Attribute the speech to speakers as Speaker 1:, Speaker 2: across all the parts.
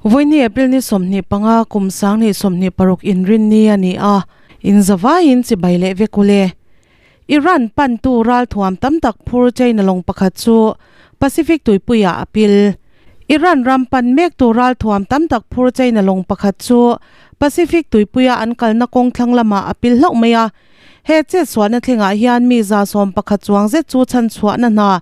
Speaker 1: Vawiini April ni 25 kum 2026 inrinni a ni a, inzavaiin chibai leh vek ule. Iran pantu ralthuam tam tak phur China lawng pakhat chu Pacific tuipuiah a pil. Iran ram pan mektu ralthuam tam tak phur China lawng pakhat chu Pacific tuipuia an kalna kawng thlang lamah a pil hlauh mai a. He chetsuahna thlengah hian mi 11 chuang zet chu chhanchhuahna hna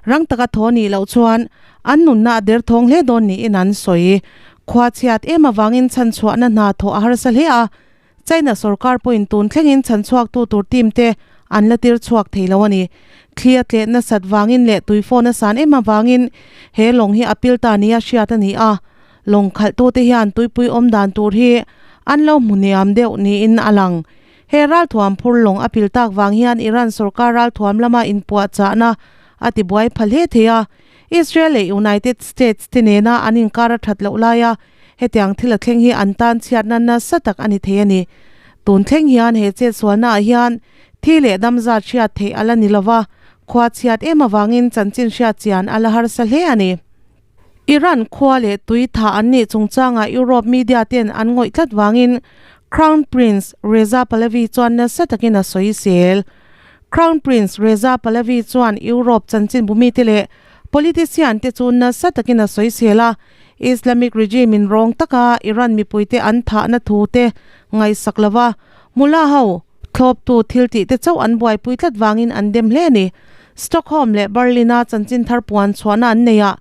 Speaker 1: rang taka thaw nih loh chuan an nunna a derthawng hle dawn niin an sawi. Khua chhiat em avangin chhanchhuahna hna thawh a harsa hle a. China sorkar pawhin tun thlengin chhanchhuaktu tur team te an la tir chhuak thei lo a ni. Thli a tleh nasat vangin leh tui phone a san em avangin he lawng hi a pil ta nia hriat a ni a. Lawng khalhtute hian tuipui awm dan tur hi an lo hmu hniam deuh niin a lang. He ralthuam phur lawng a pil tak vang hian Iran sorkar ralthuam lama inpuahchahna a tibuai pha hle thei a. Israel leh United States te nena an inkar a that loh laia Hetiang thil a thleng hi an tan chhiatna nasa tak a ni thei a ni. Tun thleng hian he chetsualnaah hian thi leh dam zat hriat theih a la ni lo va, khua chhiat em avangin chanchin hriat chian a la harsa hle a ni. Iran khua leh tui tha an nih chungchangah Europe media ten an ngawih tlat vangin Crown Prince Reza Pahlavi chuan nasa takin a sawi sel. Crown Prince Reza Pahlavi chuan Europe chanchinbu mite leh Politician te chu nasa takin a sawi sel a, Islamic regime in rawng taka Iran mipuite an thahna thu te ngaihsak lova Mullah ho thlawptu thil tih te chauh an buaipui tlat vangin an dem hle a ni. Stockholm leh Berlin a chanchin thar puan chhuahna an nei a,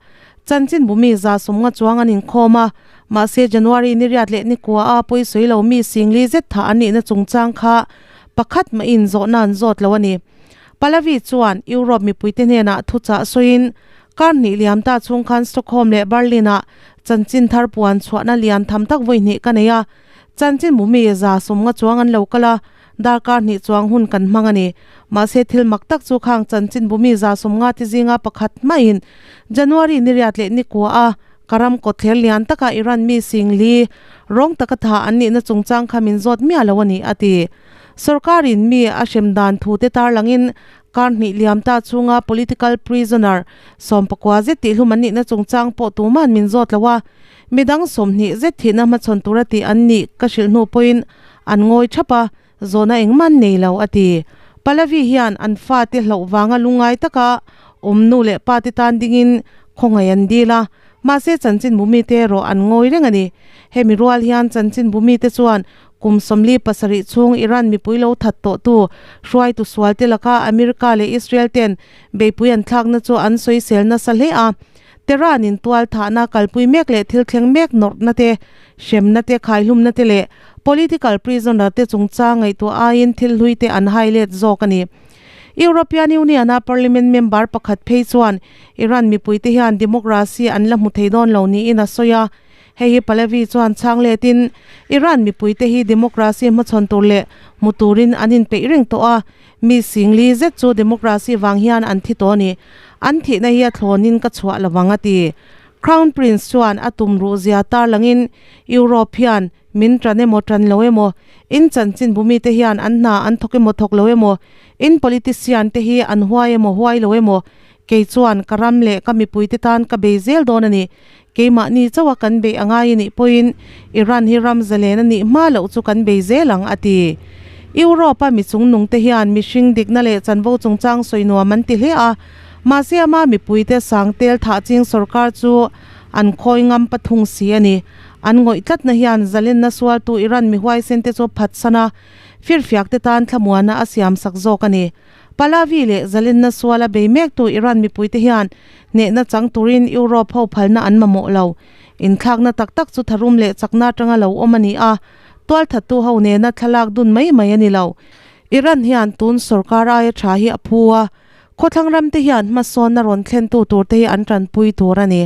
Speaker 1: chanchinbu mi 150 chuang an inkhawm a, mahse January ni riat leh ni kua a pawisawi lo mi singli zet thah an nihna chungchang kha pakhat mahin zawhna an zawt lo a ni. Pahlavi chuan Europe mipuite hnenah thuchah sawiin, Kar hnih liam ta chhung khan Stockholm leh Berlin-ah chanchin thar puan chhuahna lian tham tak vawi hnih ka nei a. Chanchin bu mi 150 chuang an lo kal a, darkar hnih chuang hun kan hmang a ni. Mahse thil mak tak chu khang chanchin bu mi 150 ti zinga pakhat hmain January ni riat leh ni kua a ka ram kawtthler lian taka Iran mi singli rawng taka tha an nihna chungchang kha min zawt miah lo a ni, a ti. Sorkarin mi a hrem dan thute tarlangin kar hnih liam ta chhunga political prisoner 19 zet tihhlum an nihna chungchang pawh tuman min zawt lo a, midang 20 zet thihna hmachhawn tura tih an nih ka hrilh hnu pawhin an ngawi thap a, zawhna engmah an nei lo, a ti. Pallavi hian an fate hlauh vanga lungngai taka awm nu leh pate tan dingin khawngaih an dil a, mahse chanchinbu mite erawh an ngawi reng a ni. Hemi rual hian chanchinbu mite chuan Kum 47 chhung Iran mipui lo that tawhtu hruaitu sualte laka America leh Israel ten beipui an thlakna chu an sawisel nasa hle a. Tehran in tual thahna kalpui mek leh thil thleng mek nawrhna te, hremna te, khaihlumna te leh political prisoner te chungchang ngaihtuah aiin thil hlui te an hai let zawk a ni. European Union a parliament member pakhat phei chuan Iran mipuite hian democracy an la hmu thei dawn lo niin a sawi a. Hei hi Pahlavi chuan chhang letin Iran mipuite hi democracy hmachhawn tur leh hmu turin an inpeih reng tawh a, mi singli zet chu democracy vang hian an thi tawh a ni. An thihna hi a thlawnin ka chhuah lo vang a ti. Crown Prince chuan a tum ruh zia tarlangin Europe hian min tan emaw tan lo emaw, in chanchinbu mite hian an hna an thawk emaw thawk lo emaw, in politician te hi an huai emaw huai lo emaw, kei chuan ka ram leh ka mipuite tan ka bei zel dawn a ni. Keimahni chauha kan beih a ngai a nih pawhin Iran hi ram zalen a nih hma loh chu kan bei zel ang, a ti. Europe-a mi chungnungte hian mihring dikna leh chanvo chungchang sawi nuam an ti hle a, mahse ama mipuite sangtel thah ching sorkar chu an khawi ngam pathung si a ni. An ngawih tlatna hian zalenna sualtu Iran mi huaisente chu phatsan a, firfiakte tan thlamuana a siamsak zawk a ni. Pahlavi leh zalenna suala bei mektu Iran mipuite hian hnehna chang turin Europe ho phalna an mamawh lo. Inthlakna tak tak chu tharum leh chakna atanga lo awm a ni a, tualthattu ho nena thlalak dun mai mai a ni lo. Iran hian tun sorkar aia tha hi a phu a, khawthlang ramte hian hmasawnna rawn thlentu turte hi an tanpui tur a ni.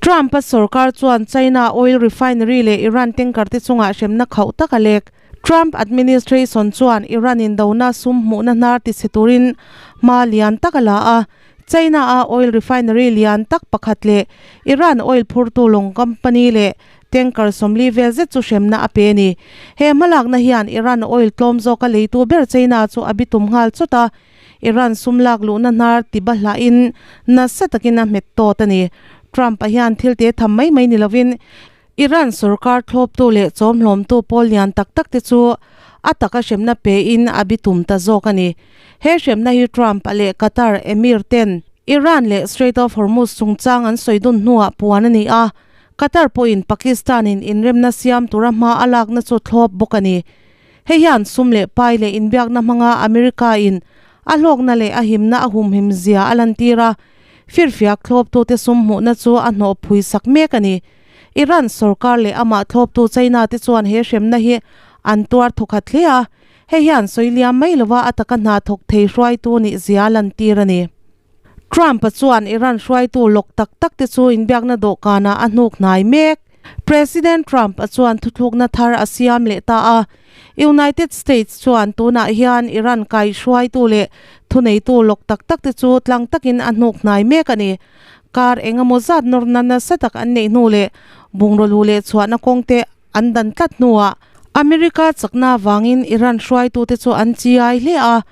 Speaker 1: Trump-a sorkar chuan China oil refinery leh Iran tanker te chungah hremna khauh tak a lek. Trump administration chuan Iran indona sum hmuhna hnar tichhe turin hma lian tak a la a, China-a oil refinery lian tak pakhat leh Iran oil phurtu lawng company leh tanker 40 vel zet chu hremna a pe a ni. He hmalakna hian Iran oil tlawm zawka leitu ber China chu a bitum nghal chawt a, Iran sum lak luhna hnar ti bahlahin nasa takin a hmet tawt a ni. Trump-a hian thil te tham mai mai ni lovin. Iran sorkar thlawptu leh chawmhlawmtu pawl lian tak tak te chu a taka hremna pein a bitum ta zawk a ni. He hremna hi Trump a leh Qatar Emir ten Iran leh Strait of Hormuz chungchang an sawi dun hnuah puan a ni a, Qatar pawhin Pakistan in inremna siam tura hma a lakna chu thlawp bawk a ni. Hei hian sum leh pai leh inbiakna hmanga America in a hlawkna leh a himna a humhim zia a lantir a, firfiak thlawptute sum hmuhna chu a hnawh phui sak mek a ni. Iran sorkar leh amah thlawptu China te chuan he hremna hi an tuar thawkhat hle a, hei hian sawi liam mai lova a taka hna thawk thei hruaitu nih zia a lantir a ni. Trump-a chuan Iran hruaitu lawk tak tak te chu inbiakna dawhkanah a hnuk hnai mek. President Trump-a chuan thuthlukna thar a siam leh ta a, United States chuan tunah hian Iran kai hruaitu leh thuneitu lawk tak tak te chu tlang takin a hnuk hnai mek a ni. Kar engemaw zat nawrna nasa tak an neih hnu leh bungraw lu leh chhuahna kawng te an dan tlat hnuah America chakna avangin Iran hruaitute chu an chiai hle a,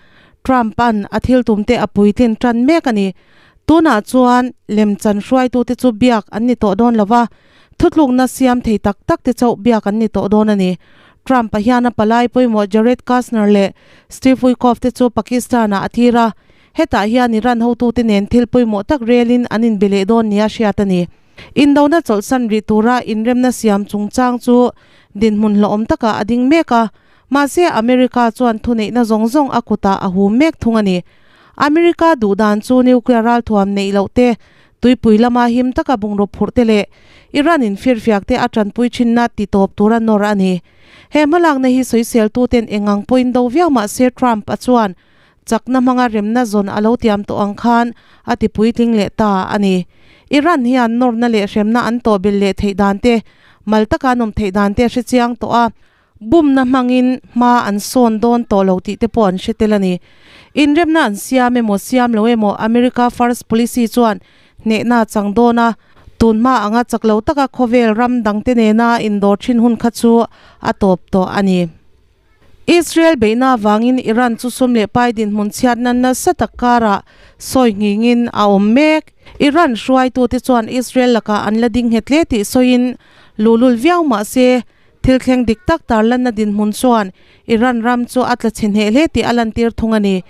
Speaker 1: Trump-a'n a thil tumte a puitlin tan mek a ni. Tunah chuan lemchan hruaitute chu biak an ni tawh dawn lo va, thutlukna siam thei tak tak te chauh biak an ni tawh dawn a ni. Trump-a hian a palai pawimawh Jared Kushner leh Steve Witkoff te chu Pakistan-ah a tir a, hetah hian Iran hotute nen thil pawimawh tak relin an inbe leh dawn nia hriat a ni. Indona chawlhsan rih tura inremna siam chungchang chu dinhmun hlawhawm takah a ding mek a, mahse America chuan thuneihna zawng zawng a kutah a hum mek thung a ni. America duhdan chu nuclear ralthuam neih loh te, tuipui lama him taka bungraw phurh te leh Iran in firfiak te a tanpui thinna ti tawp tura nawr a ni. He hmalakna hi sawiseltuten engang pawhin do viau mahse Trump a chuan Chakna hmanga remna zawn a lo tiam tawh ang khan a ti puitling leh ta a ni. Iran hian nawrna leh hremna an tawh belh leh theih dan te, mal taka an awm theih dan te a hre chiang tawh a, bumna hmangin hma an sawn dawn tawh lo tih te pawh an hre tel a ni. Inremna an siam emaw siam lo emaw America First Policy chuan hnehna a chang dawn a, tun hma anga chak lo taka khawvel ram dangte nena indawr thin hun kha chu a tawp tawh a ni. Israel beihna avangin Iran chu sum leh pai dinhmun chhiatna nasa tak karah sawi nghingin a awm mek. Iran hruaitute chuan Israel lakah an la ding nghet hle tih sawiin luhlul viau mah se, thil thleng dik tak tarlanna dinhmun chuan Iran ram chu a tla chhe hneh hle tih a lantir thung a ni.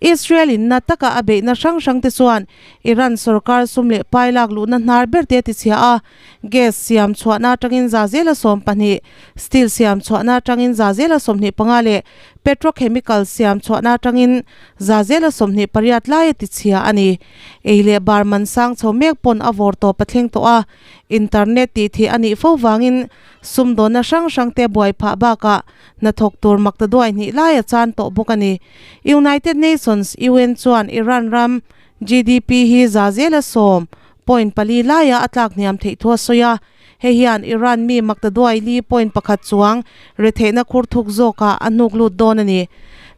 Speaker 1: Israel in na taka a beihna hrang hrangte chuan Iran sorkar sum leh pai lak luhna hnar ber te a tichhia a, Gas siam chhuahna atangin za zela 12, steel siam chhuahna atangin za zela 25 leh petrochemical siam chhuahna atangin za zela 28 lai a tichhia a ni. Ei leh bar man sang chho mek pawn a vawr tawp a thleng tawh a, internet tih thih a nih fo vangin sumdawnna hrang hrang te buai phah bakah hnathawk tur makta duai hnih lai a chan tawh bawk a ni. United Nations, UN, chuan Iran ram GDP hi za zela sawm point pali laia a tlak hniam theih thu a sawi a, hei hian Iran mi maktaduai li point pakhat chuang retheihna khur thuk zawkah a hnuk lut dawn a ni.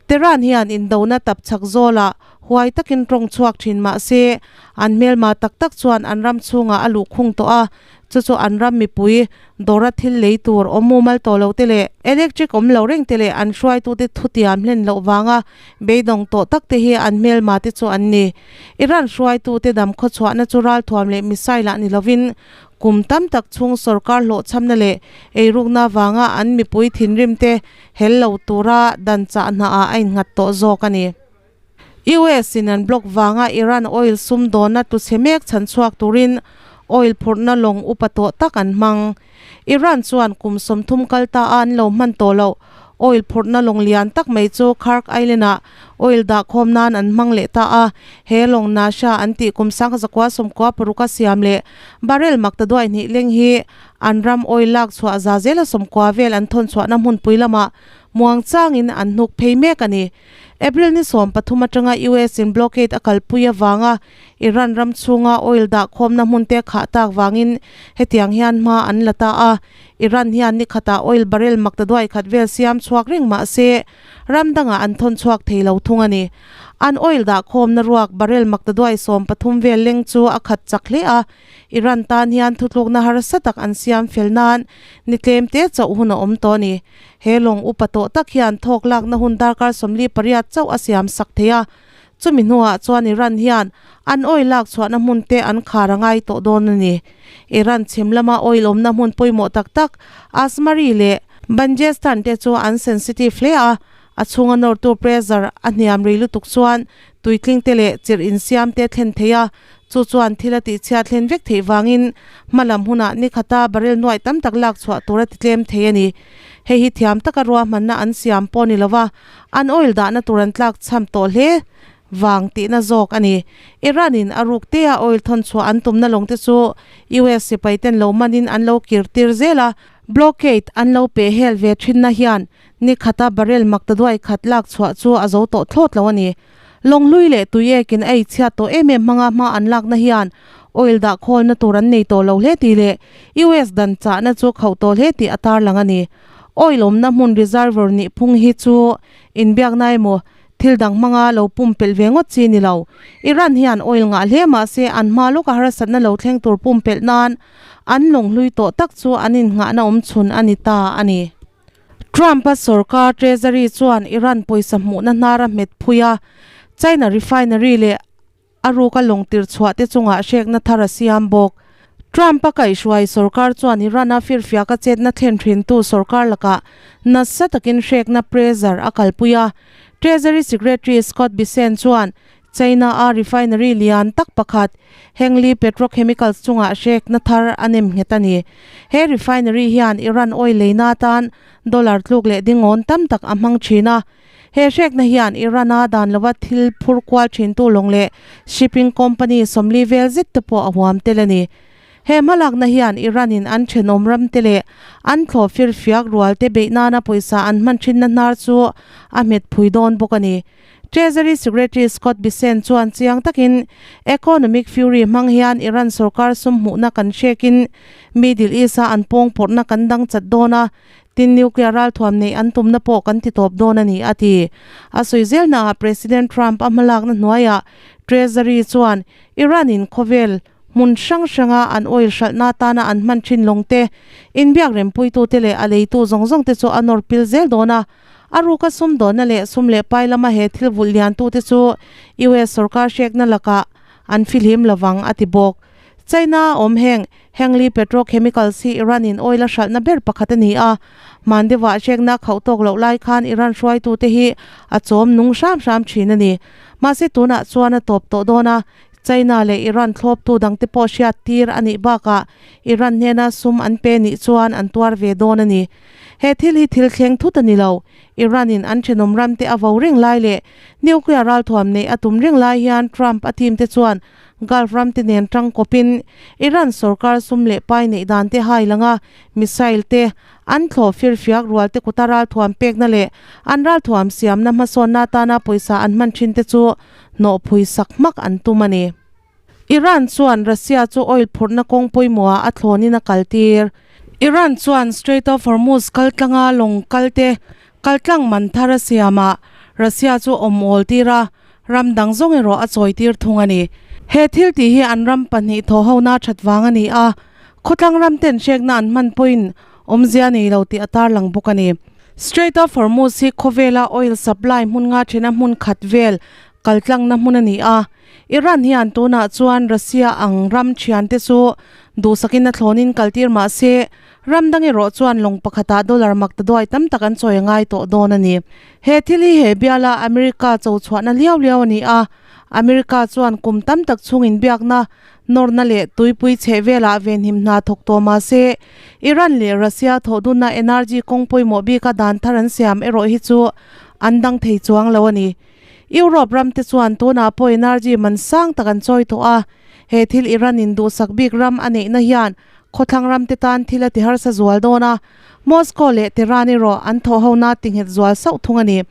Speaker 1: Tehran hian indona tap chhak zawlah huai takin tawng chhuak thin mah se, an hmelma tak tak chuan an ram chhungah a luh khung tawh a, chu chu an ram mipui dawra thil lei tur awm mumal tawh lo te leh electric awm lo reng te leh an hruaitute thutiam hlen loh vanga beidawng tawh tak te hi an hmelma te chu an ni. Iran hruaitute dam khawchhuahna chu ralthuam leh missile ah ni lovin kum tam tak chhung sorkar hlawhchhamna leh eirukna vanga an mipui thinrim te hel lo tura dan chahna ah a innghat tawh zawk a ni. US in an block vanga Iran oil sum dawnna tluchhe mek chhan chhuak turin oil phurhna lawng upa tawh tak an hmang. Iran chuan kum 30 kal ta a an lo hman tawh loh oil phurhna lawng lian tak mai chu Kharg Island ah oil dah khawm nan an hmang leh ta a, he lawng Nasha an tih kum 1996 a siam leh barrel makta duai hnih leng hi an ram oil lak chhuah za zela 90 vel an thawn chhuahna hmunpui lamah muang changin an hnuk phei mek a ni. April ni 13 atanga US in blockade a kalpui avanga Iran ram chhunga oil dah khawmna hmun te khah tak vangin hetiang hian hma an la ta a. Iran hian ni khatah oil barrel makta duai khat vel siam chhuak reng mah se ram dangah an thawn chhuak thei lo thung a ni. An oil dah khawmna ruak barrel makta duai 13 vel leng chu a khat chak hle a. Iran tan hian thutlukna harsa tak an siam fel nan ni tlem te chauh hun a awm tawh a ni. He lawng upa tawh tak hian thawk lakna hun darkar 48 chauh a siam sak thei a. Chumi hnuah chuan Iran hian an oil lak chhuahna hmun te an khar a ngai tawh dawn a ni. Iran chhim lama oil awmna hmun pawimawh tak tak Asmari leh Banjestan te chu an sensitive hle a, a chhunga nawrtu pressure a hniam rei lutuk chuan tuitling te leh chirh insiam te thlen thei a, chu chuan thil a tihchhiat thlen vek theih vangin hmalam hunah ni khata barrel nuaih tam tak lak chhuah tur a ti tlem thei a ni. Hei hi thiam taka ruahmanna an siam pawh ni lova, an oil dahna tur an tlak chham tawh hle vang tihna zawk a ni. Iran in a ruk tea oil thawn chhuah an tumna lawng te chu US sipai ten lo manin an lo kir tir zel a, blockade an lo peh hel ve thinna hian ni khata barrel makta duai khat lak chhuah chu a zo tawh thlawt lo a ni. Lawnghlui leh tuiekin a eichhiat tawh em em hmanga hma an lakna hian oil dah khawlna tur an nei tawh lo hle tih leh US dan chahna chu khauh tawh hle tih a tarlang a ni. Oil awmna hmun reservoir nih phung hi chu inbiakna emaw thil dang hmanga lo pumpelh ve ngawt chi ni lo. Iran hian oil ngah hle mahse an hma lawka harsatna lo thleng tur pumpelh nan an lawnghlui tawh tak chu an innghahna awm chhun a ni ta a ni. Trump-a sorkar Treasury chuan Iran pawisa hmuhna hnar a hmet phui a, China refinery leh a ruka lawng tir chhuah te chungah hrekna thar a siam bawk. Trump-a kaihhruai sorkar chuan Iran-a firfiaka chetna thlen thintu sorkar lakah nasa takin hrekna pressure a kalpui a. Treasury Secretary Scott Bessent chuan China-a refinery lian tak pakhat, Hengli Petrochemicals chungah hrekna thar a nem nghet a ni. He refinery hian Iran oil leina atan dollar tluk leh dingawn tam tak a hmang thin a. He hrekna hian Iran-a dan lova thil phur kual thintu lawng leh shipping company 40 vel zet te pawh a huam tel a ni. He hmalakna hian Iran-in an thenawm ram te leh an thlawh firfiak rual te beih nana pawisa an hman thinna hnar chu a hmet phui dawn bawk a ni. Treasury Secretary Scott Bessent chuan chiang takin economic fury hmang hian Iran sorkar sum hmuhna kan hrekin Middle East-a an pawng pawrhna kan dang chat dawn a, tin nuclear ralthuam neih an tumna pawh kan ti tawp dawn a ni, a ti. A sawi zelnaah President Trump a hmalakna hnuaiah Treasury chuan Iran-in khawvel hmun hrang hranga an oil hralhna atana an hman thin lawng te, inbiak rempuitute leh a leitu zawng zawng te chu a nawr pil zel dawn a. A ruka sumdawnna leh sum leh pai lama he thil vulh liantute chu US sorkar hrekna lakah an fihlim lovang, a ti bawk. China a awm heng Hengli Petrochemicals hi Iran-in oil a hralhna ber pakhat a ni a, Mandevah hrekna khauh tawk loh lai khan Iran hruaitute hi a chawm nung hram hram thin a ni. Mahse tunah chuan a tawp tawh dawn a, China leh Iran thlawptu dangte pawh hriat tir a nih bakah Iran hnena sum an pe nih chuan an tuar ve dawn a ni. He thil hi thil thleng thut a ni lo. Iran-in an thenawm ramte a vo reng lai leh nuclear ralthuam neih a tum reng lai hian Trump a team te chuan Gulf ramte nen tangkawpin Iran sorkar sum leh pai neih dan te hai langa missile te an thlawh firfiak rual te kuta ralthuam pekna leh an ralthuam siamna hmasawnna atana pawisa an hman thin te chu hnawhphui sak hmak an tum a ni. Iran chuan Russia chu oil phurhna kawng pawimawhah a thlawnin a kaltir. Iran chuan Strait of Hormuz kaltlanga lawng kalte kaltlang man thar a siamah Russia chu awm awl tir a, ram dang zawng erawh a chawitir thung a ni. He thil tih hi an ram pahnih thawhhona that vang a ni a, khawtlang ram ten hrekna an hman pawhin awmzia nei lo tih a tarlang bawk a ni. Strait of Hormuz hi khawvela oil supply hmun nga thena hmun khat vel kaltlangna hmun a ni a. Iran hian tunah chuan Russia ang ram thiante chu duhsakin a thlawnin kaltir mah se, ram dang erawh chuan lawng pakhatah dollar mak ta duai tam tak an chawi a ngai tawh dawn a ni. He thil hi he biala America cho chhuahna liau liau a ni a, America chuan kum tam tak chhung inbiakna, nawrna leh tuipui chheh velah venhim hna thawk tawh mah se, Iran leh Russia thawhdunna energy kawng pawimawh bika dan thar an siam erawh hi chu an dang thei chuang lo a ni. Europe ram te chuan tunah pawh energy man sang tak an chawi tawh a, he thil Iran in duhsak bik ram a neihna hian khawthlang ram te tan thil a ti harsa zual dawn a, Moscow leh Tehran erawh an thawh hona tinghet zual sauh thung a ni.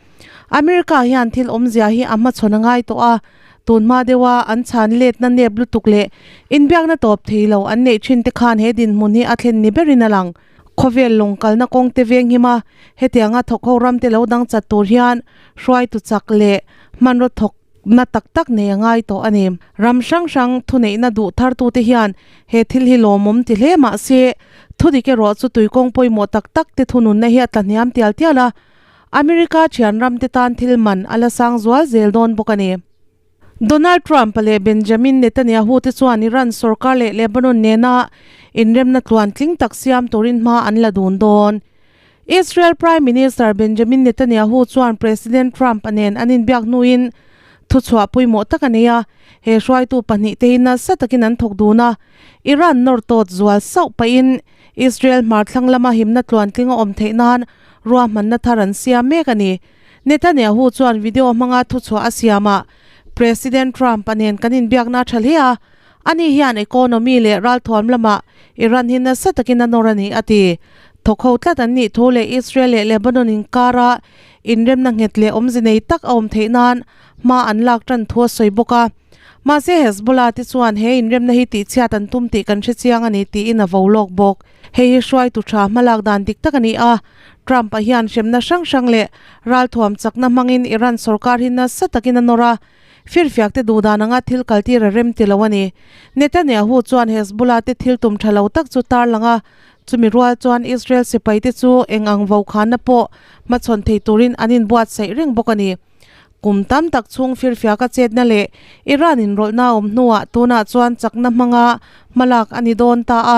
Speaker 1: America hian thil awmzia hi a hmachhawn a ngai tawh a, tun hma deuha an chhan letna nep lutuk leh inbiakna tawp thei lo an neih thin te khan he dinhmun hi a thlen ni berin a lang. Khawvel lawng kalna kawng te veng him a, hetianga thawk ho ram te lo dang chat tur hian hruaitu chak leh hmanraw thawk na tak tak nei a ngai tawh a ni. Ram hrang hrang thuneihna duh thartute hian he thil hi lawmawm ti hle mah se, thudik erawh chu tuikawng pawimawh tak tak te thununna hi a tla hniam tial tial a, America thian ram te tan thil man a la sang zual zel dawn bawk a ni. Donald Trump-a leh Benjamin Netanyahu te chuan Iran sorkar leh Lebanon nena inremna tluantling tak siam turin hma an la dun dawn. Israel Prime Minister Benjamin Netanyahu chuan President Trump-a nen an inbiak hnuin thuchhuah pawimawh tak a nei a, he hruaitu pahnihte hi nasa takin an thawk dun a, Iran nawr tawt zual sauh pahin Israel hmarthlang lama himna tluantling a awm theih nan ruahmanna thar an siam mek a ni. Netanyahu chuan video hmanga thuchhuah a siamah President Trump-a nen kan inbiakna a tha hle a, ani hian economy leh ralthuam lamah Iran hi nasa takin a nawr a ni, a ti. Thawkho tlat an nih thu leh Israel leh Lebanon inkara inremna nghet leh awmze nei tak a awm theih nan hma an lak tan thu a sawi bawk a. Mahse Hezbollah te chuan he inremna hi tihchhiat an tum tih kan hre chiang a ni tiin a vo lawk bawk. Hei hi hruaitu tha hmalak dan dik tak a ni a, Trump-a hian hremna hrang hrang leh ralthuam chakna hmangin Iran sorkar hi nasa takin a nawr a, firfiak te duhdan anga thil kaltir a rem ti lo a ni. Netanyahu chuan Hezbollah te thil tum tha lo tak chu tarlang a, chumi rual chuan Israel sipai te chu eng ang vokhanna pawh hmachhawn thei turin an inbuatsaih reng bawk a ni. Kum tam tak chhung firfiaka chetna leh Iran inrawlhna a awm hnuah tunah chuan chakna hmanga hmalak a ni dawn ta a.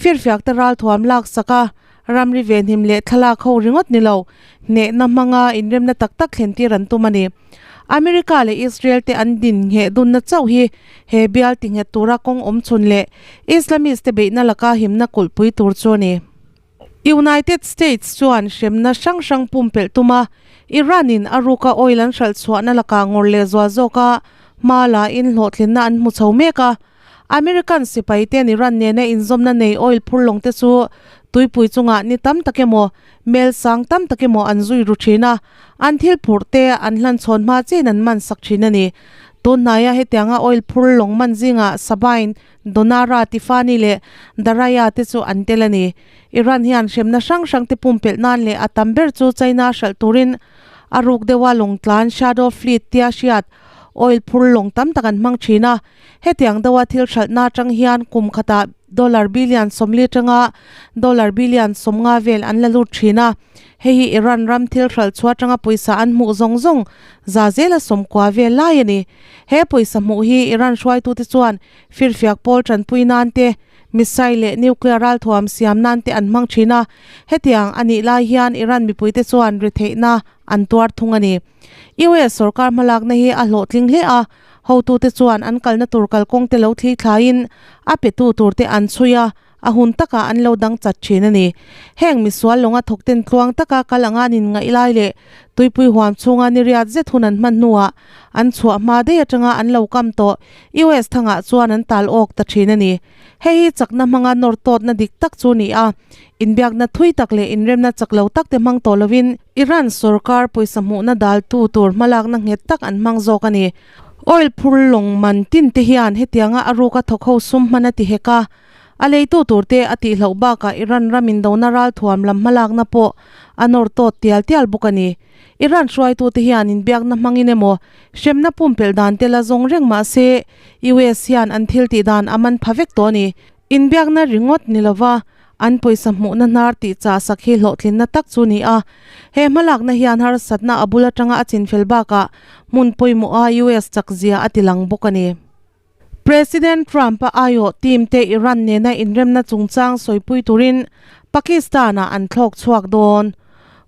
Speaker 1: Firfiakte ralthuam laksak a, ramri venhim leh thlalak ho ringawt ni lo, hnehna hmanga inremna tak tak thlentir an tum a ni. America leh Israel te an din ngheh dunna chauh hi he bial tinghet tura kawng awm chhun leh Islamist te beihna laka himna kulhpui tur chu a ni. United States chuan hremna hrang hrang pumpelh tuma Iran-in a ruka oil an hralh chhuahna lakah ngawr leh zual zawka hma la in hlawhtlinna an hmu chho mek a. American sipai ten Iran nena inzawmna nei oil phur lawng te chu tuipui chungah ni tam tak emaw, mel sang tam tak emaw an zui ru thin a, an thil phurh te an hlan chhawn hma chin an man sak thin a ni. Tun hnaia hetianga oil phur lawng man zingah Sabine Donara, Tiffany leh Daraya te chu an tel a ni. Iran hian hremna hrang hrang te pumpelh nan leh a tam ber chu China hralh turin a ruk deuha lawng tlan Shadow Fleet tia hriat oil phur lawng tam tak an hmang thin a. Hetiang deuha thil hralhna atang hian kum khatah dollar billion 40 atanga dollar billion 50 vel an la lut thin a. Hei hi Iran ram thil hralh chhuah atanga pawisa an hmuh zawng zawng za zela sawmkua vel lai a ni. He pawisa hmuh hi Iran hruaitute chuan firfiak pawl tanpui nan te, missile leh nuclear ralthuam siam nan te an hmang thin a. Hetiang a nih lai hian Iran mipuite chuan retheihna an tuar thung a ni. US sorkar hmalakna hi a hlawhtling hle a, hotute chuan an kalna tur kalkawng te lo thli thlaiin a petu tur te an chhui a, A hun takah an lo dang chat thin a ni. Heng misual lawnga thawkten tluang taka kal anga an inngaih lai leh tuipui huam chhunga ni riat zet hun an hman hnuah an chhuah hma daih atanga an lo kam tawh US thangah chuan an tal awk ta thin a ni. Hei hi chakna hmanga nawr tawtna dik tak chu ni a, inbiakna thui tak leh inremna chak lo tak te hmang tawh lovin Iran sorkar pawisa hmuhna daltu tur hmalakna nghet tak an hmang zawk a ni. Oil phur lawng man tin te hian hetianga a ruka thawk ho sum hman a ti hek a. A leitu turte a tihloh bakah Iran ram indona ralthuam lam hmalakna pawh a nawr tawt tial tial bawk a ni. Iran hruaitute hian inbiakna hmangin emaw hremna pumpelh dan te la zawng reng mah se US hian an thil tih dan a man pha vek tawh a ni. Inbiakna ringawt ni lova an pawisa hmuhna hnar tih chah sak hi hlawhtlinna tak chu ni a. He hmalakna hian harsatna a bul atanga a chinfel bakah hmun pawimawha US chakzia a tilang bawk a ni. President Trump-a aiawh team te Iran nena inremna chungchang sawipui turin Pakistan-ah an thlawk chhuak dawn.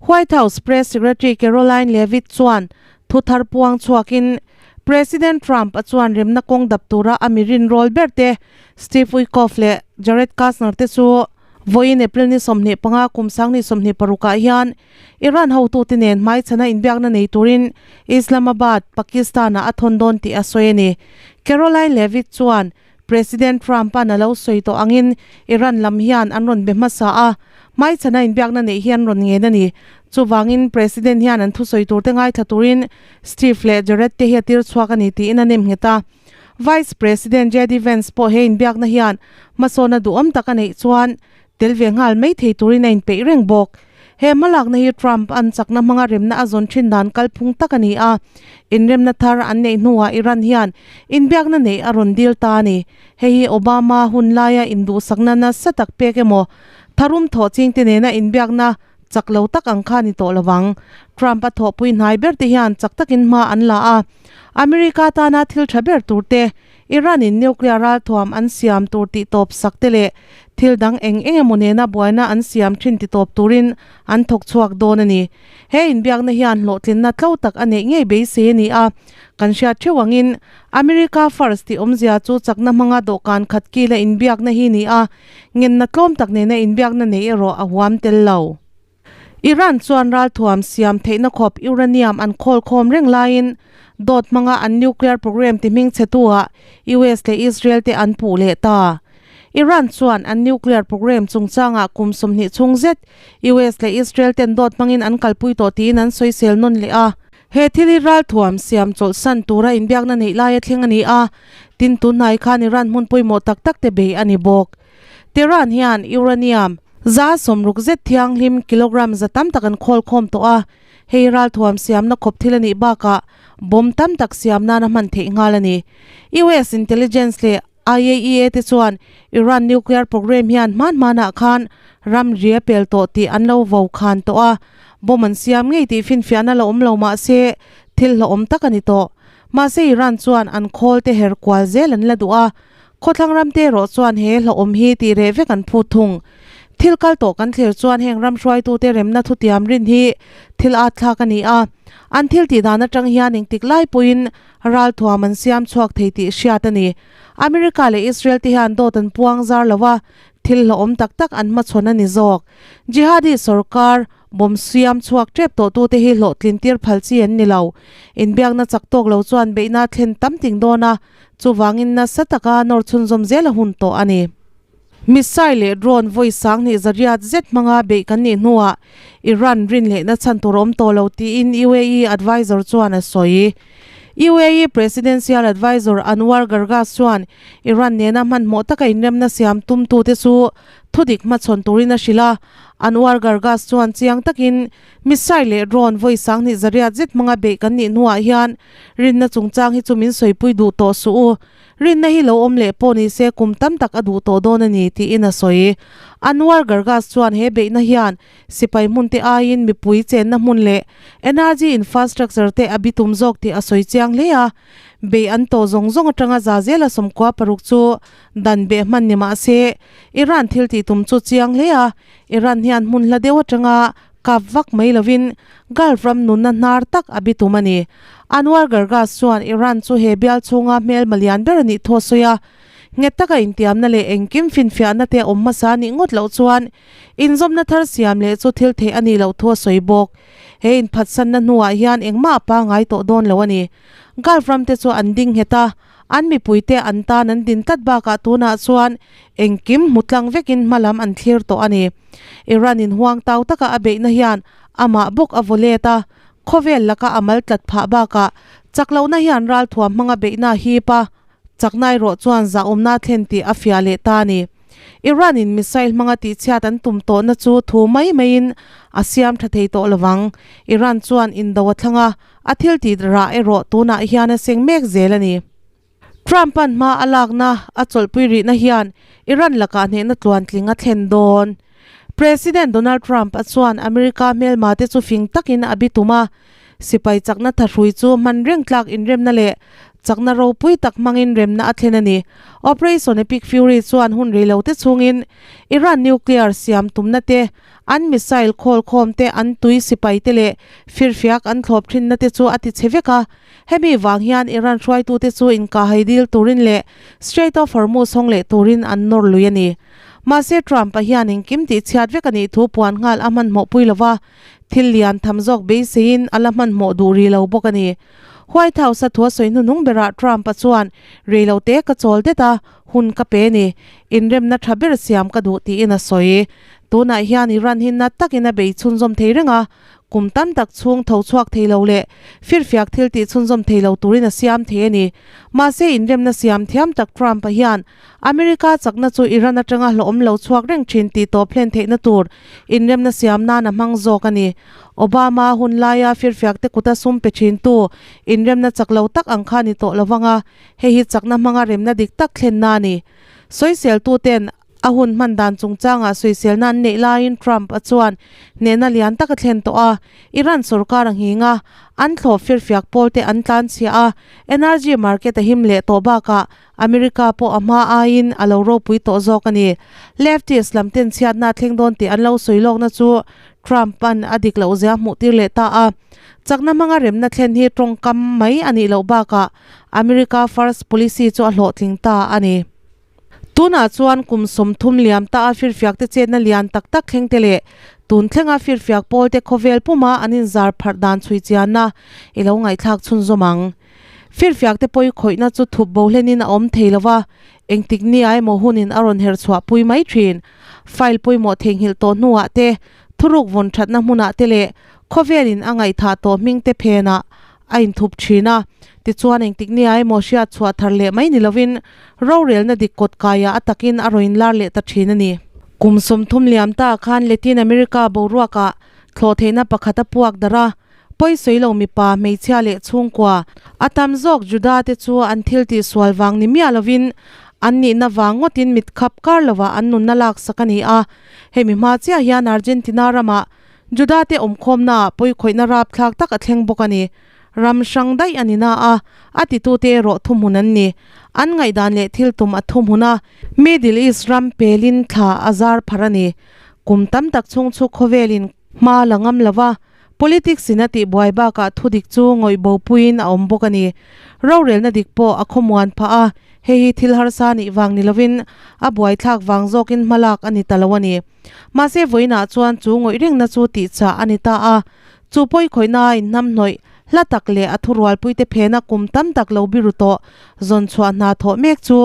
Speaker 1: White House Press Secretary Karoline Leavitt chuan thu thar puang chhuakin President Trump-a chuan remna kawng dap tura a mi rinrawl ber te Steve Witkoff leh Jared Kushner te chu vawiin April ni 25 kum 2026 ah hian Iran hotute nen hmaichhana inbiakna nei turin Islamabad, Pakistan-ah a thawn dawn tih a sawi a ni. Karoline Leavitt chuan President Trump-a'n a lo sawi tawh angin Iran lam hian an rawn be hmasa a, hmaichhana inbiakna neih hi an rawn ngen a ni. Chuvangin President hian an thusawi turte ngaithla turin Steve leh Jared te hi a tir chhuak a ni tiin a nem nghet a. Vice President JD Vance pawh he inbiakna hian hmasawn a duhawm tak a neih chuan Tel ve nghal mai thei turin a inpeih reng bawk. He hmalakna hi Trump an chakna hmanga remna a zawn thin dan kalphung tak a ni a. Inremna thar an neih hnuah Iran hian inbiakna neih a rawn dil ta a ni. Hei hi Obama hun laia induhsakna nasa tak pek emaw, tharum thawh chingte nena inbiakna. Chak lo tak ang kha ni tawh lovang. Trump a thawhpui hnai ber te hian chak takin hma an la a. America tana thil tha ber tur te, Iran in nuclear ralthuam an siam tur tih tawp sak te leh thil dang eng eng emaw nena buaina an siam thin ti tawp turin an thawk chhuak dawn a ni. He inbiakna hian hlawhtlinna tlo tak a neih ngei beisei a ni a. Kan hriat theuh angin America First tih awmzia chu chakna hmanga dawhkan khat kila inbiakna hi ni a, ngenna tlawm tak nena inbiakna neih erawh a huam tel lo. Iran chuan ralthuam siam theihna khawp uranium an khawl khawm reng laiin dawt hmanga an nuclear program ti hming chhe tu-ah US leh Israel te an puh leh ta. Iran chuan an nuclear program chungchangah kum 20 chhung zet US leh Israel ten dawt hmangin an kalpui tawh tiin an sawisel nawn leh a. He thil hi ralthuam siam chawlhsan tura inbiakna neih laia thleng a ni a, tin tunhnai khan Iran hmun pawimawh tak tak te bei a ni bawk. Tehran hian uranium 60 zet thianghlim kilogram za tam tak an khawl khawm tawh a, hei ralthuam siamna khawp thil a nih bakah bomb tam tak siam nana hman theih nghal a ni. US intelligence leh IAEA te chuan Iran nuclear program hian hman hmanah khan ramri a pel tawh tih an lo vo khan tawh a, bomb an siam ngei tih finfiahna la awm lo mah se thil hlauhawm tak a ni tawh. Mahse Iran chuan an khawl te her kual zel an la duh a, khawthlang ram te erawh chuan he hlauhawm hi tih reh vek an phut thung. Thil kal tawh kan thlir chuan heng ram hruaitute remna thutiam rin hi thil at thlak a ni a, an thil tih dan atang hian engtik lai pawhin Ralthuam an siam chhuak thei tih hriat a ni. America leh Israel te hian dawt an puang zar lo a, thil hlauhawm tak tak an hmachhawn a ni zawk. Jihadi sorkar bomb siam chhuak tep tawhtute hi hlawhtlin tir phal chi an ni lo. Inbiakna chak tawk lo chuan beihna thlen tam ting dawn a, chuvangin nasa taka nawr chhunzawm zel a hun tawh a ni. Missile leh drone vawi 2000 zariat zet hmanga beih kan nih hnuah Iran rin lehna chhan tur a awm tawh lo tiin UAE advisor chuan a sawi. UAE Presidential Advisor Anwar Gargash chuan Iran nena hmanhmawh taka inremna siam tumtute chu thudik hmachhawn turin a hrilh a. Anwar Gargash chuan chiang takin missile leh drone vawi 2000 zariat zet hmanga beih kan nih hnuah hian rinna chungchang hi chu min sawipui duh tawh suh u. Rinna hi lo awm leh pawh ni se kum tam tak a duh tawh dawn a ni, tiin a sawi. Anwar Gargash chuan he beihna hian sipai hmun te aiin mipui chenna hmun leh energy infrastructure te a bitum zawk tih a sawi chiang hle a. Beih an tawh zawng zawng atanga za zela 16 chu dan beh hman ni mah se Iran thil tih tum chu chiang hle a, Iran hian hmun hla deuh atanga kap vak mai lovin Gulf ram nunna hnar tak a bitum a ni. Anwar Gargash chuan Iran chu he bial chhunga hmelma lian ber a nih thu a sawi a, nghet taka intiamna leh engkim finfiahna te a awm hmasa nih ngawt loh chuan inzawmna thar siam leh chu thil theih a nih loh thu a sawi bawk. He inphatsanna hnuah hian engmah a pangai tawh dawn lo a ni. Gulf ram te chu an ding nghet a, an mipuite an tan an din tlat bakah tunah chuan engkim hmu tlang vekin hmalam an thlir tawh a ni. Iran in huang tau taka a beihna hian amah bawk a vaw let a, khawvel laka a mal tlat phah bakah chak lohna hian ralthuam hmanga beihna a hip a, chakna erawh chuan zahawmna a thlen tih a fiah leh ta a ni. Iran in missile hmanga tihchhiat an tum tawhna chu thu mai maiin a siam tha thei tawh lovang. Iran chuan indo a thlang a, a thil tih rah erawh tunah hian a seng mek zel a ni. Trump-a'n hma a lakna a chawlhpui rihna hian Iran lakah hnehna tluantling a thlen dawn. President Donald Trump-a chuan America hmelma te chu fing takin a bitum a, sipai chakna thahrui chu hman reng tlak inremna leh chakna ropui tak hmangin remna a thlen a ni. Operation Epic Fury chuan hun rei lo te chhungin Iran nuclear siam tumna te An missile khawl khawm te, an tui sipai te leh firfiak an thlawp thinna te chu a ti chhe vek a. Hemi vang hian Iran hruaitute chu inkahhai dil turin leh Strait of Hormuz hawng leh turin an nawr lui a ni. Mahse Trump-a hian engkim tih chhiat vek a nih thu puan nghal a hmanhmawh pui lo va, thil lian tham zawk beiseiin a la hmanhmawh duh rih lo bawk a ni. White House-a thu a sawi hnuhnung berah Trump-a chuan reilote ka chawl det a, hun ka pe ni, inremna tha ber siam ka duh tiin a sawi. Tunah hian Iran hi nat takin a bei chhunzawm thei reng a, kum tam tak chhung tho chhuak thei lo leh firfiak thil tih chhunzawm thei lo turin a siam thei a ni. Mahse inremna siam thiam tak Trump-a hian America chakna chu Iran atanga hlawhawm lo chhuak reng thin tih tawp hlen theihna tur inremna siam nan a hmang zawk a ni. Obama hun laia firfiak te kuta sum pe thintu inremna chak lo tak ang kha ni tawh lovang a, hei hi chakna hmanga remna dik tak thlenna a ni. Sawiseltuten. A hun hman dan chungchangah sawiselna an neih laiin Trump a chuan hnehna lian tak a thlen tawh a, Iran sorkar a nghing a, an thlawp firfiak pawl te an tlanchhia a, energy market a him leh tawh bakah America pawh a hma aiin a lo ropui tawh zawk a ni. Leftist lam ten chhiatna a thleng dawn tih an lo sawi lawkna chu Trump an a dik loh zia hmuh tir leh ta a. Chakna hmanga remna thlen hi tawngkam mai a nih loh bakah America First policy chu a hlawhtling ta a ni. Tunah chuan kum 30 liam ta a firfiak te chetna lian tak tak thleng te leh tun thlenga firfiak pawl te khawvel puma an inzar pharh dan chhui chianna i lo ngaihthlak chhunzawm ang. Firfiak te pawi khawihna chu thup bo hlenin a awm thei lova, engtik nia emaw hunin a rawn her chhuah pui mai thin. File pawimawh theihnghilh tawh hnuah te, thuruk vawn thatna hmunah te leh khawvelin a ngaihthah tawh hming te phenah a inthup thin a. Tichuan engtik nia emaw hriat chhuah thar leh mai ni lovin rorelna dik kawt kaiah a takin a rawn inlar leh ta thin a ni. Kum 30 liam ta khan Latin America boruakah thlawh theihna pakhat a puak darh a, pawi sawi lo mipa, hmeichhia leh chhungkua a tam zawk Juda te chu an thil tih sual vang ni miah lovin an nihna vang ngawtin mit khap kar lovah an nunna laksak a ni a. Hemi hma chiah hian Argentina ramah Juda te awmkhawmnaah pawikhawihna rapthlak tak a thleng bawk a ni. Ram hrang daih a ni na a, a titute erawh thuhmun an ni. An ngaihdan leh thil tum a thuhmun a, Middle East ram pelin thla a zar pharh a ni. Kum tam tak chhung chu khawvelin hma la ngam lo va, politics in a tihbuai bakah thudik chu ngawih bopuiin a awm bawk a ni. Rorelna dik pawh a khawmuan phah a, hei hi thil harsa nih vang ni lovin a buaithlak vang zawkin hmalak a ni ta lo a ni. Mahse vawiinah chuan chu ngawih rengna chu tihchah a ni ta a, chu pawikhawihna a inhnamhnawih hla tak leh a thurualpuite phena kum tam tak lo biru tawh zawn chhuah hna thawh mek chu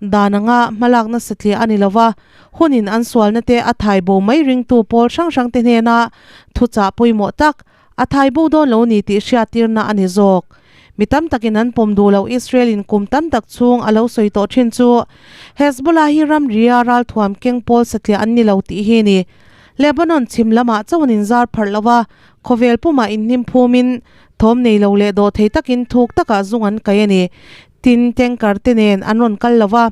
Speaker 1: dan anga hmalakna satliah a ni lo va, hunin an sualna te a thai bo mai ringtu pawl hrang hrangte hnena thuchah pawimawh tak a thai bo dawn lo ni tih hriattirna a ni zawk. Mi tam takin an pawm duh loh Israel-in kum tam tak chhung a lo sawi tawh thin chu Hezbollah hi ramria ralthuam keng pawl satliah an ni lo tih hi a ni. Lebanon chhim lamah chauh an inzar pharh lo a, khawvel pumah inhnim phumin thawm nei lo leh dawh thei takin thuk takah zung an kai a ni. Tin, tanker te nen an rawn kal lo a,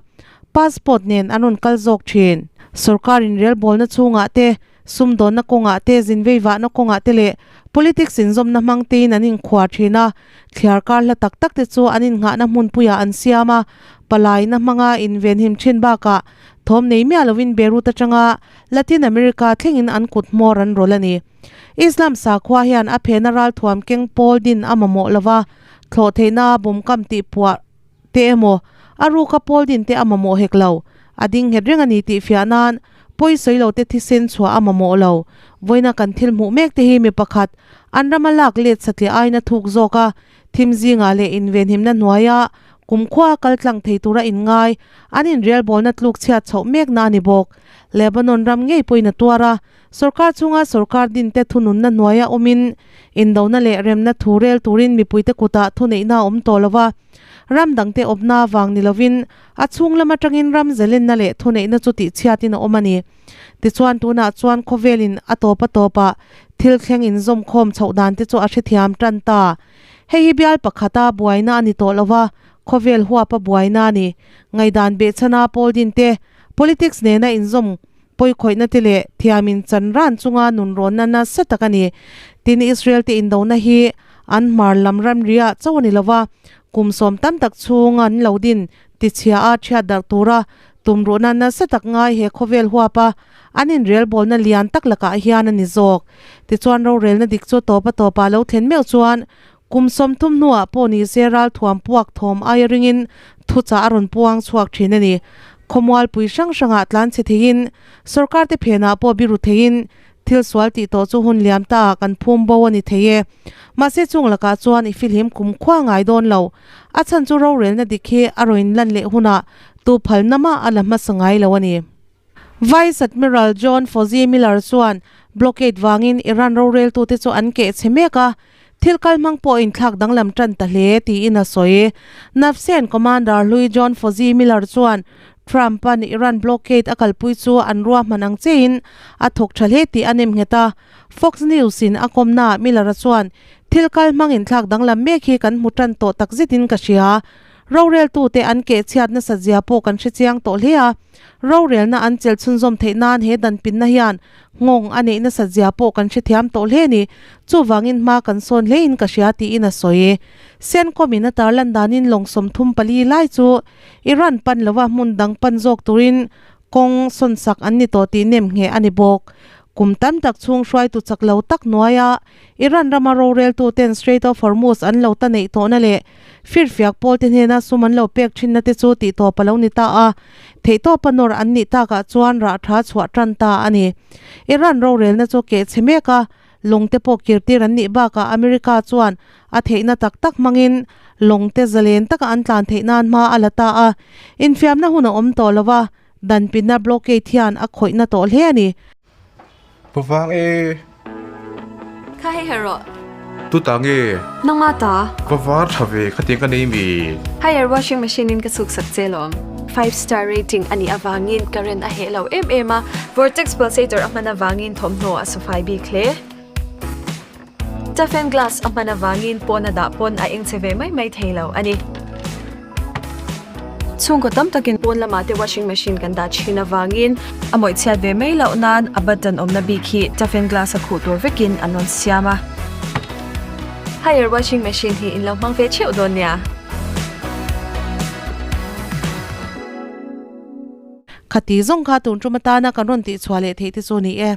Speaker 1: passport nen an rawn kal zawk thin. Sorkar inrelbawlna chhungah te Sumdawnna kawngah te, zinveivahna kawngah te leh politics inzawmna hmang tein an inkhuar thin a, thliar kar hla tak tak te chu an innghahna hmunpuiah an siam a, palaina hmanga invenhim thin bakah thawm nei miah lovin Beirut atanga Latin America thlengin an kut hmawr an rawlh a ni. Islam sakhua hian a phena ralthuam keng pawl din a mamawh lova, thlawh theihna bawmkam tihpuah te emaw, a ruka pawl din te a mamawh hek lo. A ding nghet reng a ni tih fiah nan pawi sawi lo te thisen chhuah a mamawh lo. Vawiina kan thil hmuh mek te hi mi pakhat an rama lak let satliah aiin a thuk zawk a, thim zingah leh invenhimna hnuaia kumkhua kal tlang thei tura inngai an inrelbawlna tluk chhiat chhoh mekna a ni bawk. Lebanon ram ngei pawhin a tuar a, sorkar chhunga sorkar dinte thununna hnuaia awmin indona leh remna thu rel turin mipuite kutah thuneihna a awm tawh lo va, ram dangte awpna avang ni lovin a chhung lam atangin ram zelenna leh thuneihna chu tihchhiatin a awm a ni. Tichuan tunah chuan khawvelin a tawp a tawpah thil thleng inzawmkhawm chhoh dan te chu a hrethiam tan ta. Hei hi bial pakhata buaina a ni tawh lo va, khawvel huapa buaina a ni. Ngaihdan behchhana pawl din te, politics nena inzawm Pawikhawihna te leh thiamin chan ran chunga nunrawnna nasa tak a ni. Tin, Israel te indona hi an hmar lam ramriah chauh a ni lova, kum sawm tam tak chhung an lo din tichhia a thiat darh tura tumruhna nasa tak ngai he khawvel huapa an inrelbawlna lian tak lakah hian a ni zawk. Tichuan rorelna dik chu tawpa tawpa lo thlen meuh chuan kum 30 hnuah pawh ni se ralthuam puak thawm aia ringin thuchah a rawn puang chhuak thin a ni. Khawmualpui hrang hrangah tlan chhe theiin, sorkar te phenah pawh biru theiin thil sual tih tawh chu hun liam taah kan phum bo a ni thei e. Mahse chung lakah chuan i fihlim kum khua ngai dawn lo. A chhan chu rorelna dik hi a rawn lan leh hunah tu phalna mah a la hmasa ngai lo a ni. Vice Admiral John Fozi Miller chuan blockade vangin Iran roreltute chu an keh chhe mek a, thil kal hmang pawh inthlak danglam tan ta hle tiin a sawi. Navsen Commander hlui John Fozi Miller chuan Trump-a'n Iran blockade a kalpui chu an ruahman ang chein a thawk tha hle tih a nem nghet a. Fox News-in a kawmnaah Miller-a chuan, Thil kal hmang inthlak danglam mek hi kan hmu tan tawh takzetin ka hria. Roreltute an keh chhiat nasat zia pawh kan hre chiang tawh hle a. Rorelna an chelh chhunzawm theih nan he dan pinna hian nghawng a neih nasat zia pawh kan hrethiam tawh hle a ni. Chuvangin hma kan sawn hle in ka hria tiin a sawi. Sencom in a tarlan danin lawng 34 lai chu Iran pan lova hmun dang pan zawk turin kawng sawnsak an ni tawh tih nem ngheh a ni bawk. Kum tam tak chhung hruaitu chak lo tak hnuaia Iran rama roreltu ten Strait of Hormuz an lo ta neih tawhna leh firfiak pawl te hnena sum an lo pek thinna te chu tih tawp a lo ni ta a, theihtawpa nawr an nih takah chuan rah tha chhuah tan ta a ni. Iran rorelna chu keh chhe mek a, lawng te pawh kirtir an nih bakah America chuan a theihna tak tak hmangin lawng te zalen taka an tlan theih nan hma a la ta a, infiamna hun a awm tawh lo va, danpinna blockade hian a khawihna tawh hle a ni.
Speaker 2: Pavang e.
Speaker 3: Kha hei her rawh.
Speaker 2: Tu ta nge?
Speaker 3: Nangma ta.
Speaker 2: Va var tha ve khatiang ka nei mi.
Speaker 3: Haier washing machine in ka chhuk sak che lawm. Five star rating a nih avangin current a heh lo em em a, vortex pulsator a hman avangin thawmhnaw a sufai bik hle. Toughen glass a hman avangin pawn a dah pawn a eng che ve mai mai thei lo a ni. Chhungkaw tam takin pawn lamah te washing machine kan dah thin avangin a mawih chhiat ve mai loh nan a button awmna bik hi toughen glass a khuh tur vekin an rawn siam a. Haier washing machine hi in lo hmang ve theuh dawn nia.
Speaker 1: Khati zawng kha tun tum atana kan rawn tihchhuah leh theih te chu ni e.